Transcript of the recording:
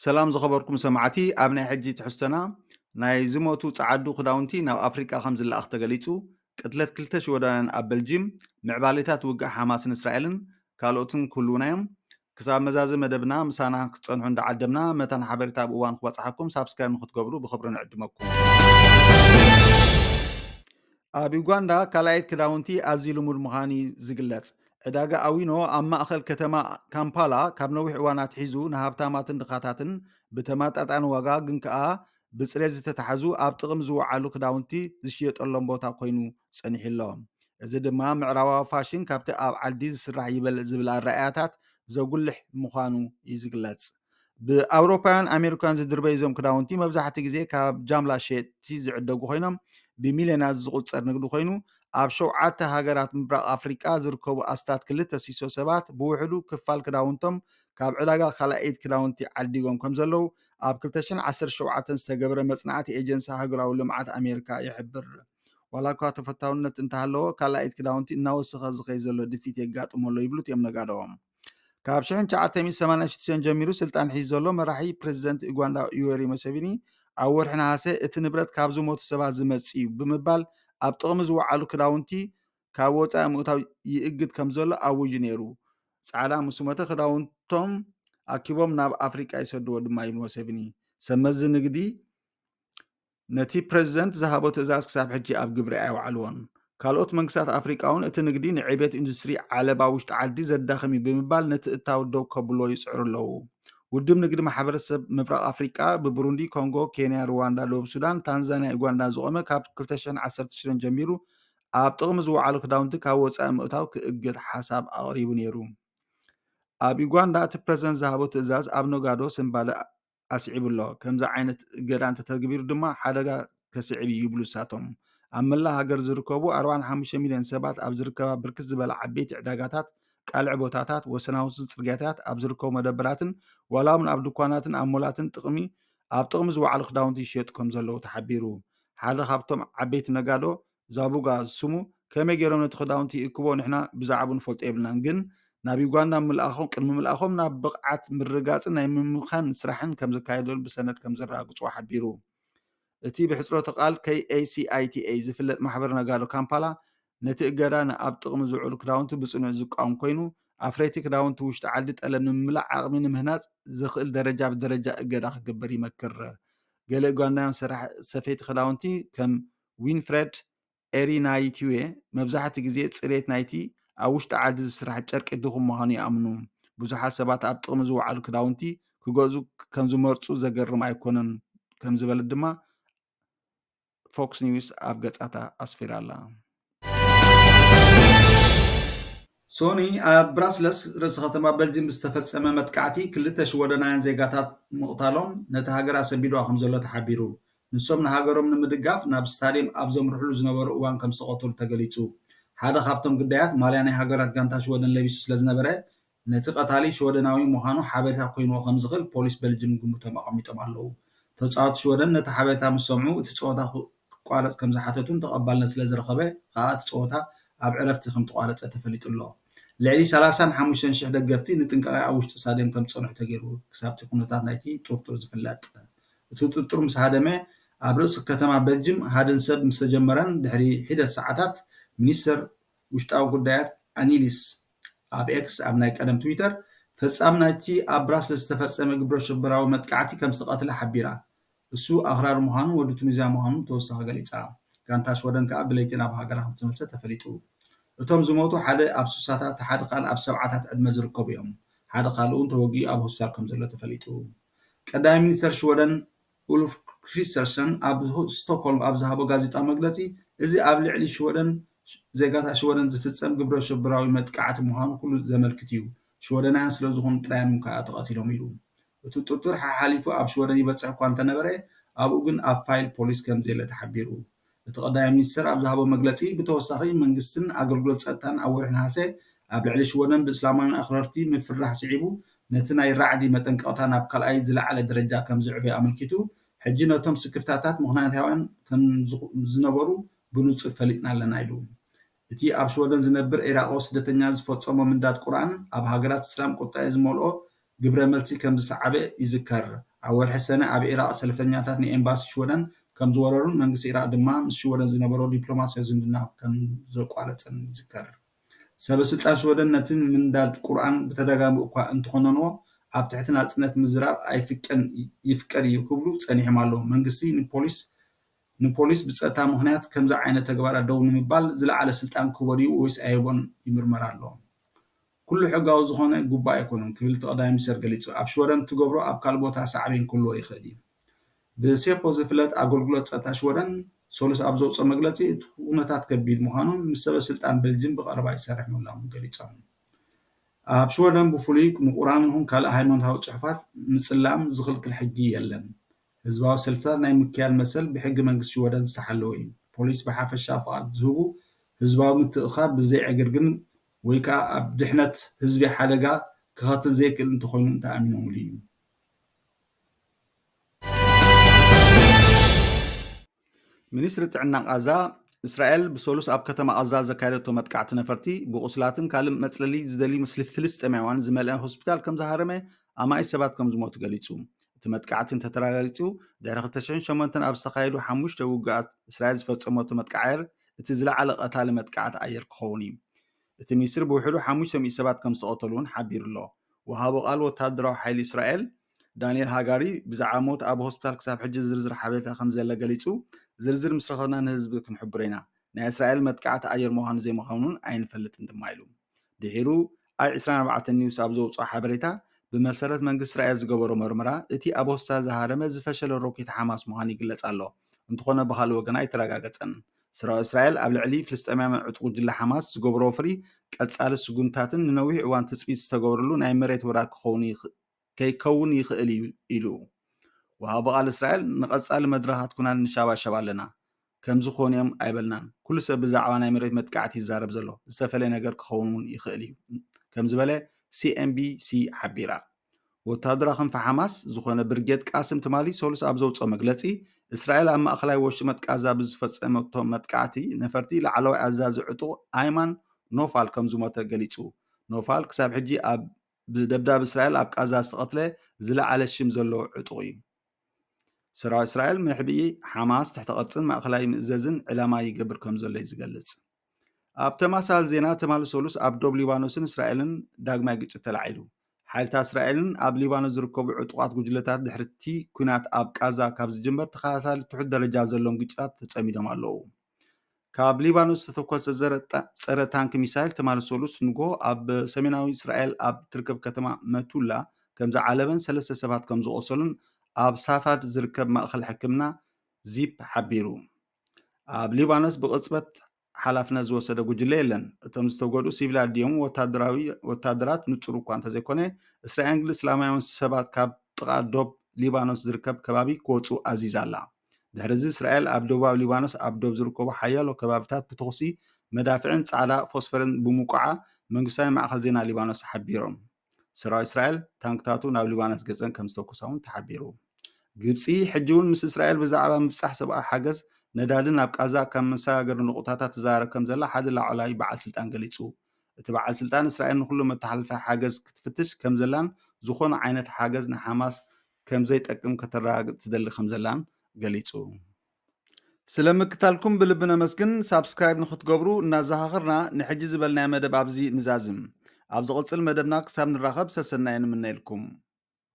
ሰላም ዝኸበርኩም ሰማዕቲ፣ ኣብ ናይ ሕጂ ትሕዝቶና ናይ ዝሞቱ ጸዓዱ ክዳውንቲ ናብ ኣፍሪቃ ከም ዝለኣኽ ተገሊጹ፣ ቅትለት ክልተ ሽወዳውያን ኣብ በልጂም፣ ምዕባሌታት ውግእ ሓማስን እስራኤልን ካልኦትን ክህልዉና እዮም። ክሳብ መዛዚ መደብና ምሳና ክትጸንሑ እንዳዓደምና፣ መታን ሓበሬታ ኣብ እዋን ክበጽሓኩም ሳብስክራይብ ንክትገብሩ ብኽብሪ ንዕድመኩም። ኣብ ዩጋንዳ ካልኣይት ክዳውንቲ ኣዝዩ ልሙድ ምዃኑ እዩ ዝግለጽ። ዕዳጋ ኣዊኖ ኣብ ማእከል ከተማ ካምፓላ ካብ ነዊሕ እዋን ኣትሒዙ ንሃብታማትን ድኻታትን ብተመጣጣኒ ዋጋ ግን ከኣ ብጽሬት ዝተታሕዙ ኣብ ጥቕሚ ዝወዓሉ ክዳውንቲ ዝሽየጠሎም ቦታ ኮይኑ ጸኒሑ ኣሎ። እዚ ድማ ምዕራባዊ ፋሽን ካብቲ ኣብ ዓዲ ዝስራሕ ይበልጽ ዝብል ኣረኣእያታት ዘጉልሕ ምዃኑ እዩ ዝግለጽ። ብኣውሮፓውያን ኣሜሪካውያን ዝድርበዩ እዞም ክዳውንቲ መብዛሕትኡ ግዜ ካብ ጃምላ ሸየጥቲ ዝዕደጉ ኮይኖም ብሚልዮናት ዝቑጸር ንግዲ ኮይኑ ኣብ ሸውዓተ ሃገራት ምብራቕ ኣፍሪቃ ዝርከቡ ኣስታት ክልተ ሲሶ ሰባት ብውሕዱ ክፋል ክዳውንቶም ካብ ዕዳጋ ካልኣይት ክዳውንቲ ዓዲጎም ከም ዘለዉ ኣብ ክልተ ሽሕን ዓሰርተ ሸውዓተን ዝተገብረ መጽናዕቲ ኤጀንሲ ሃገራዊ ልምዓት ኣሜሪካ ይሕብር። ዋላ እኳ ተፈታውነት እንተሃለዎ ካልኣይት ክዳውንቲ እናወሰኸ ዝኸይ ዘሎ ድፊት የጋጥሞ ኣሎ ይብሉ እቲኦም ነጋዶ። ካብ ሽሕን ትሽዓተ ሚእትን ሰማንያን ሽዱሽተን ጀሚሩ ስልጣን ሒዙ ዘሎ መራሒ ፕረዚደንት ኡጋንዳ ዩወሪ ሙሴቪኒ ኣብ ወርሒ ነሃሰ እቲ ንብረት ካብ ዝሞቱ ሰባት ዝመጽእ እዩ ብምባል ኣብ ጥቕሚ ዝወዓሉ ክዳውንቲ ካብ ወጻኢ ምእታው ይእግድ ከም ዘሎ ኣዊጁ ነይሩ። ጻዕዳ ምስ ሞተ ክዳውንቶም ኣኪቦም ናብ ኣፍሪቃ ይሰድዎ ድማ ይብል ሙሴቪኒ። ሰብ መዚ ንግዲ ነቲ ፕረዚደንት ዝሃቦ ትእዛዝ ክሳብ ሕጂ ኣብ ግብሪ ኣየውዓልዎን። ካልኦት መንግስታት ኣፍሪቃ እውን እቲ ንግዲ ንዕቤት ኢንዱስትሪ ዓለባ ውሽጢ ዓዲ ዘዳኽም እዩ ብምባል ነቲ እታወት ደው ከብልዎ ይጽዕሩ ኣለዉ። ውድብ ንግዲ ማሕበረሰብ ምብራቕ ኣፍሪቃ ብቡሩንዲ፣ ኮንጎ፣ ኬንያ፣ ሩዋንዳ፣ ደቡብ ሱዳን፣ ታንዛንያ፣ ዩጋንዳ ዝቖመ ካብ ክልተ ሽሕን ዓሰርተ ሽዱሽተን ጀሚሩ ኣብ ጥቕሚ ዝወዓሉ ክዳውንቲ ካብ ወጻኢ ምእታው ክእግድ ሓሳብ ኣቕሪቡ ነይሩ። ኣብ ዩጋንዳ እቲ ፕረዚደንት ዝሃቦ ትእዛዝ ኣብ ነጋዶ ስንባደ ኣስዒቡ ኣሎ። ከምዚ ዓይነት እገዳ እንተተግቢሩ ድማ ሓደጋ ከስዕብ እዩ ይብሉ እሳቶም። ኣብ መላእ ሃገር ዝርከቡ ኣርባዓን ሓሙሽተ ሚልዮን ሰባት ኣብ ዝርከባ ብርክት ዝበላ ዓበይቲ ዕዳጋታት፣ ቃልዕ ቦታታት፣ ወሰናውስን ጽርግያታት ኣብ ዝርከቡ መደበራትን ዋላ እውን ኣብ ድኳናትን ኣብ ሞላትን ጥቕሚ ኣብ ጥቕሚ ዝወዓሉ ክዳውንቲ ይሽየጡ ከም ዘለዉ ተሓቢሩ። ሓደ ካብቶም ዓበይቲ ነጋዶ ዛቡጋ ዝስሙ ከመይ ገይሮም ነቲ ክዳውንቲ ይእክቦ ንሕና ብዛዕባኡ ንፈልጦ የብልናን፣ ግን ናብ ዩጋንዳ ምልኣኾም ቅድሚ ምልኣኾም ናብ ብቕዓት ምርግጋጽን ናይ ምምካን ስራሕን ከም ዝካየደሉ ብሰነድ ከም ዘረጋግጽዎ ሓቢሩ። እቲ ብሕጽረተ ቃል KACITA ዝፍለጥ ማሕበር ነጋዶ ካምፓላ ነቲ እገዳ ንኣብ ጥቕሚ ዝውዕሉ ክዳውንቲ ብጽኑዕ ዝቃወም ኮይኑ ኣፍረይቲ ክዳውንቲ ውሽጢ ዓዲ ጠለብ ንምምላእ ዓቕሚ ንምህናጽ ዘኽእል ደረጃ ብደረጃ እገዳ ክግበር ይመክር። ገለ ዩጋንዳውያን ሰራሕ ሰፈይቲ ክዳውንቲ ከም ዊንፍረድ ኤሪ ናይቲዌ መብዛሕትኡ ግዜ ጽሬት ናይቲ ኣብ ውሽጢ ዓዲ ዝስራሕ ጨርቂ ድኹም ምዃኑ ይኣምኑ። ብዙሓት ሰባት ኣብ ጥቕሚ ዝወዓሉ ክዳውንቲ ክገዝኡ ከም ዝመርጹ ዘገርም ኣይኮነን ከም ዝበለት ድማ ፎክስ ኒውስ ኣብ ገጻታ ኣስፊራ ኣላ። ሶኒ ኣብ ብራስለስ ርእሲ ከተማ በልጅም ብዝተፈጸመ መጥቃዕቲ ክልተ ሽወደናውያን ዜጋታት ምቕታሎም ነቲ ሃገር ኣሰንቢድዋ ከም ዘሎ ተሓቢሩ። ንሶም ንሃገሮም ንምድጋፍ ናብ ስታድየም ኣብ ዘምርሕሉ ዝነበሩ እዋን ከም ዝተቐተሉ ተገሊጹ። ሓደ ካብቶም ግዳያት ማልያ ናይ ሃገራት ጋንታ ሽወደን ለቢሱ ስለ ዝነበረ ነቲ ቀታሊ ሽወደናዊ ምዃኑ ሓበሬታ ኮይንዎ ከም ዝኽእል ፖሊስ በልጅም ግምቶም ኣቐሚጦም ኣለዉ። ተጻወቲ ሽወደን ነቲ ሓበሬታ ምስ ሰምዑ እቲ ጸወታ ክቋረጽ ከም ዝሓተቱን ተቐባልነት ስለ ዝረኸበ ከኣ እቲ ጸወታ ኣብ ዕረፍቲ ከም ተቋረጸ ተፈሊጡ ኣሎ። ልዕሊ ሰላሳን ሓሙሽተን ሽሕ ደገፍቲ ንጥንቃቐ ኣብ ውሽጢ ስታድየም ከም ዝጸንሑ ተገይሩ ክሳብቲ ኩነታት ናይቲ ጥርጡር ዝፍለጥ። እቲ ጥርጡር ምስ ሃደመ ኣብ ርእሲ ከተማ በልጅም ሃድን ሰብ ምስ ተጀመረን ድሕሪ ሒደት ሰዓታት ሚኒስተር ውሽጣዊ ጉዳያት ኣኒሊስ ኣብ ኤክስ ኣብ ናይ ቀደም ትዊተር ፈጻሚ ናይቲ ኣብ ብራስለስ ዝተፈጸመ ግብረ ሽበራዊ መጥቃዕቲ ከም ዝተቐትለ ሓቢራ። እሱ ኣኽራሪ ምዃኑን ወዲ ቱኒዝያ ምዃኑን ተወሳኺ ገሊጻ። ጋንታ ሽወደን ከኣ ብለይቲ ናብ ሃገራ ከም ዝተመልሰ ተፈሊጡ። እቶም ዝሞቱ ሓደ ኣብ ሱሳታት እቲ ሓደ ካልእ ኣብ ሰብዓታት ዕድመ ዝርከቡ እዮም። ሓደ ካልእ እውን ተወጊኡ ኣብ ሆስፒታል ከም ዘሎ ተፈሊጡ። ቀዳማይ ሚኒስተር ሽወደን ኡልፍ ክሪስተርሰን ኣብ ስቶክሆልም ኣብ ዝሃቦ ጋዜጣዊ መግለጺ፣ እዚ ኣብ ልዕሊ ሽወደን ዜጋታት ሽወደን ዝፍጸም ግብረ ሽበራዊ መጥቃዕቲ ምዃኑ ኩሉ ዘመልክት እዩ። ሽወደናውያን ስለ ዝኾኑ ጥራይ እዮም ከኣ ተቐቲሎም ኢሉ። እቲ ጥርጡር ሓሓሊፉ ኣብ ሽወደን ይበጽሕ እኳ እንተነበረ ኣብኡ ግን ኣብ ፋይል ፖሊስ ከም ዘየለ ተሓቢሩ። እቲ ቀዳማይ ሚኒስተር ኣብ ዝሃቦ መግለጺ ብተወሳኺ መንግስትን ኣገልግሎት ጸጥታን ኣብ ወርሒ ነሃሰ ኣብ ልዕሊ ሽወደን ብእስላማውያን ኣኽረርቲ ምፍርራሕ ስዒቡ ነቲ ናይ ራዕዲ መጠንቀቕታ ናብ ካልኣይ ዝለዓለ ደረጃ ከም ዝዕበ ኣመልኪቱ ሕጂ ነቶም ስክፍታታት ምኽንያታውያን ከም ዝነበሩ ብንጹር ፈሊጥና ኣለና ኢሉ። እቲ ኣብ ሽወደን ዝነብር ዒራቓዊ ስደተኛ ዝፈጸሞ ምንዳድ ቁርኣን ኣብ ሃገራት እስላም ቁጥዐ ዝመልኦ ግብረ መልሲ ከም ዝሰዓበ ይዝከር። ኣብ ወርሒ ሰነ ኣብ ኢራቕ ሰልፈኛታት ንኤምባሲ ሽወደን ከም ዝወረሩን መንግስቲ ኢራቕ ድማ ምስ ሽወደን ዝነበሮ ዲፕሎማስያዊ ዝምድና ከም ዘቋረጸን ይዝከር። ሰበ ስልጣን ሽወደን ነቲ ምንዳድ ቁርኣን ብተደጋጋሚ እኳ እንተኾነንዎ፣ ኣብ ትሕቲ ናጽነት ምዝራብ ኣይፍቀን ይፍቀድ እዩ ክብሉ ጸኒሖም ኣለዉ። መንግስቲ ንፖሊስ ንፖሊስ ብጸጥታ ምኽንያት ከምዚ ዓይነት ተግባራት ደው ንምባል ዝለዓለ ስልጣን ክህቦ ድዩ ወይስ ኣይህቦን ይምርመር ኣሎ። ኩሉ ሕጋዊ ዝኾነ ጉባእ ኣይኮነን ክብል እቲ ቀዳማይ ሚኒስተር ገሊጹ። ኣብ ሽወደን እትገብሮ ኣብ ካልእ ቦታ ሳዕቤን ክህልዎ ይኽእል እዩ። ብሴፖ ዝፍለጥ ኣገልግሎት ጸጥታ ሽወደን ሰሉስ ኣብ ዘውጽኦ መግለጺ እቲ ኩነታት ከቢድ ምዃኑን ምስ ሰበ ስልጣን ቤልጅም ብቐረባ ይሰርሕ ምህላውን ገሊጾም። ኣብ ሽወደን ብፍሉይ ንቁርኣን ይኹን ካልእ ሃይማኖታዊ ጽሑፋት ምጽላም ዝኽልክል ሕጊ የለን። ህዝባዊ ሰልፍታት ናይ ምክያድ መሰል ብሕጊ መንግስቲ ሽወደን ዝተሓለወ እዩ። ፖሊስ ብሓፈሻ ፍቓድ ዝህቡ ህዝባዊ ምትእኽኻብ ብዘይ ዕግርግር ወይ ከኣ ኣብ ድሕነት ህዝቢ ሓደጋ ክኸትል ዘይክእል እንተኾይኑ እንተኣሚኖምሉ እዩ። ሚኒስትሪ ጥዕና ቃዛ እስራኤል ብሰሉስ ኣብ ከተማ ቃዛ ዘካየደቶ መጥቃዕቲ ነፈርቲ ብቑስላትን ካልእ መጽለሊ ዝደልዩ ፍልስጤማውያን ዝመልአ ሆስፒታል ከም ዝሃረመ ኣማኢት ሰባት ከም ዝሞቱ ገሊጹ። እቲ መጥቃዕቲ እንተተረጋጊጹ ድሕሪ ክልተ ሽሕን ሸሞንተን ኣብ ዝተኻየዱ ሓሙሽተ ውግኣት እስራኤል ዝፈጸመቶ መጥቃዕቲ እቲ ዝለዓለ ቀታሊ መጥቃዕቲ ኣየር ክኸውን እዩ። እቲ ሚኒስትሪ ብውሕዱ ሓሙሽተ ሚእቲ ሰባት ከም ዝተቐተሉ እውን ሓቢሩ ኣሎ። ወሃቢ ቃል ወታደራዊ ሓይሊ እስራኤል ዳንኤል ሃጋሪ ብዛዕባ ሞት ኣብ ሆስፒታል ክሳብ ሕጂ ዝርዝር ሓበሬታ ከም ዘለ ገሊጹ፣ ዝርዝር ምስ ረኸብና ንህዝቢ ክንሕብሮ ኢና። ናይ እስራኤል መጥቃዕቲ ኣየር ምዃኑ ዘይምዃኑን ኣይንፈልጥን ድማ ኢሉ። ድሒሩ ኣይ ዕስራን ኣርባዕተን ኒውስ ኣብ ዘውፅኦ ሓበሬታ፣ ብመሰረት መንግስቲ እስራኤል ዝገበሮ መርመራ፣ እቲ ኣብ ሆስፒታል ዝሃረመ ዝፈሸለ ሮኬት ሓማስ ምዃኑ ይግለጽ ኣሎ። እንተኾነ ብኻልእ ወገን ኣይተረጋገጸን። ሰራዊት እስራኤል ኣብ ልዕሊ ፍልስጤማውያን ዕጡቕ ጉጅለ ሓማስ ዝገብሮ ወፍሪ ቀጻሊ ስጉምትታትን ንነዊሕ እዋን ትጽቢት ዝተገብረሉ ናይ መሬት ወራር ክኸውን ይኽ- ከይከውን ይኽእል እዩ ኢሉ። ወሃቢ ቃል እስራኤል ንቐጻሊ መድረኻት ኩናት ንሻባሸብ ኣለና። ከምዚ ክኾኑ እዮም ኣይበልናን። ኩሉ ሰብ ብዛዕባ ናይ መሬት መጥቃዕቲ ይዛረብ ዘሎ። ዝተፈለየ ነገር ክኸውን እውን ይኽእል እዩ ከም ዝበለ ሲኤንቢሲ ሓቢራ። ወታደራዊ ክንፊ ሓማስ ዝኾነ ብርጌድ ቃስም ትማሊ ሰሉስ ኣብ ዘውፅኦ መግለፂ፣ እስራኤል ኣብ ማእኸላይ ወሽመጥ ቃዛ ብዝፈፀመቶ መጥቃዕቲ ነፈርቲ ላዕለዋይ ኣዛዚ ዕጡቕ ኣይማን ኖፋል ከም ዝሞተ ገሊፁ። ኖፋል ክሳብ ሕጂ ኣብ ብደብዳብ እስራኤል ኣብ ቃዛ ዝተቐትለ ዝለዓለ ሽም ዘለዎ ዕጡቕ እዩ። ሰራዊት እስራኤል መሕብኢ ሓማስ ትሕተ ቅርጽን ማእኸላይ ምእዘዝን ዕላማ ይገብር ከም ዘሎ እዩ ዝገልጽ። ኣብ ተመሳሳሊ ዜና፣ ትማሊ ሰሉስ ኣብ ዶብ ሊባኖስን እስራኤልን ዳግማይ ግጭት ተላዒሉ። ሓይልታት እስራኤልን ኣብ ሊባኖስ ዝርከቡ ዕጡቓት ጉጅለታት ድሕሪ እቲ ኲናት ኣብ ቃዛ ካብ ዝጅመር ተኸታታሊ ትሑት ደረጃ ዘለዎም ግጭታት ተጸሚዶም ኣለዉ። ካብ ሊባኖስ ዝተተኮሰ ዘረ-፣ ጸረ ታንክ ሚሳይል ትማሊ ሰሉስ ንግሆ ኣብ ሰሜናዊ እስራኤል ኣብ ትርከብ ከተማ መቱላ ከም ዝዓለበን ሰለስተ ሰባት ከም ዝቖሰሉን ኣብ ሳፋድ ዝርከብ ማእከል ሕክምና ዚፕ ሓቢሩ። ኣብ ሊባኖስ ብቕጽበት ሓላፍነት ዝወሰደ ጉጅለ የለን። እቶም ዝተጎድኡ ሲቪላት ድዮም ወታደራዊ፣ ወታደራት ንጹር እኳ እንተዘይኮነ፣ እስራኤል ግን እስላማውያን ሰባት ካብ ጥቓ ዶብ ሊባኖስ ዝርከብ ከባቢ ክወጹ ኣዚዛ ኣላ። ድሕሪ እዚ እስራኤል ኣብ ደቡባዊ ሊባኖስ ኣብ ዶብ ዝርከቡ ሓያሎ ከባቢታት ብተኹሲ መዳፍዕን ጻዕዳ ፎስፈርን ብምውቃዓ መንግስታዊ ማእከል ዜና ሊባኖስ ሓቢሮም። ሰራዊት እስራኤል ታንክታቱ ናብ ሊባኖስ ገጸን ከም ዝተኩሳ እውን ተሓቢሩ። ግብጺ ሕጂ እውን ምስ እስራኤል ብዛዕባ ምብጻሕ ሰብኣዊ ሓገዝ ነዳድን ኣብ ቃዛ ካብ መሰጋገሪ ነቑጣታት ትዛረብ ከም ዘላ ሓደ ላዕለዋይ በዓል ስልጣን ገሊጹ። እቲ በዓል ስልጣን እስራኤል ንኹሉ መተሓላለፊ ሓገዝ ክትፍትሽ ከም ዘላን ዝኾነ ዓይነት ሓገዝ ንሓማስ ከም ዘይጠቅም ከተረጋግጽ ትደሊ ከም ዘላን ገሊጹ። ስለ ምክታልኩም ብልቢ ነመስግን። ሳብስክራይብ ንክትገብሩ እናዘኻኸርና ንሕጂ ዝበልናዮ መደብ ኣብዚ ንዛዝም። ኣብ ዝቕጽል መደብና ክሳብ ንራኸብ ሰሰናዩ ንምነየልኩም።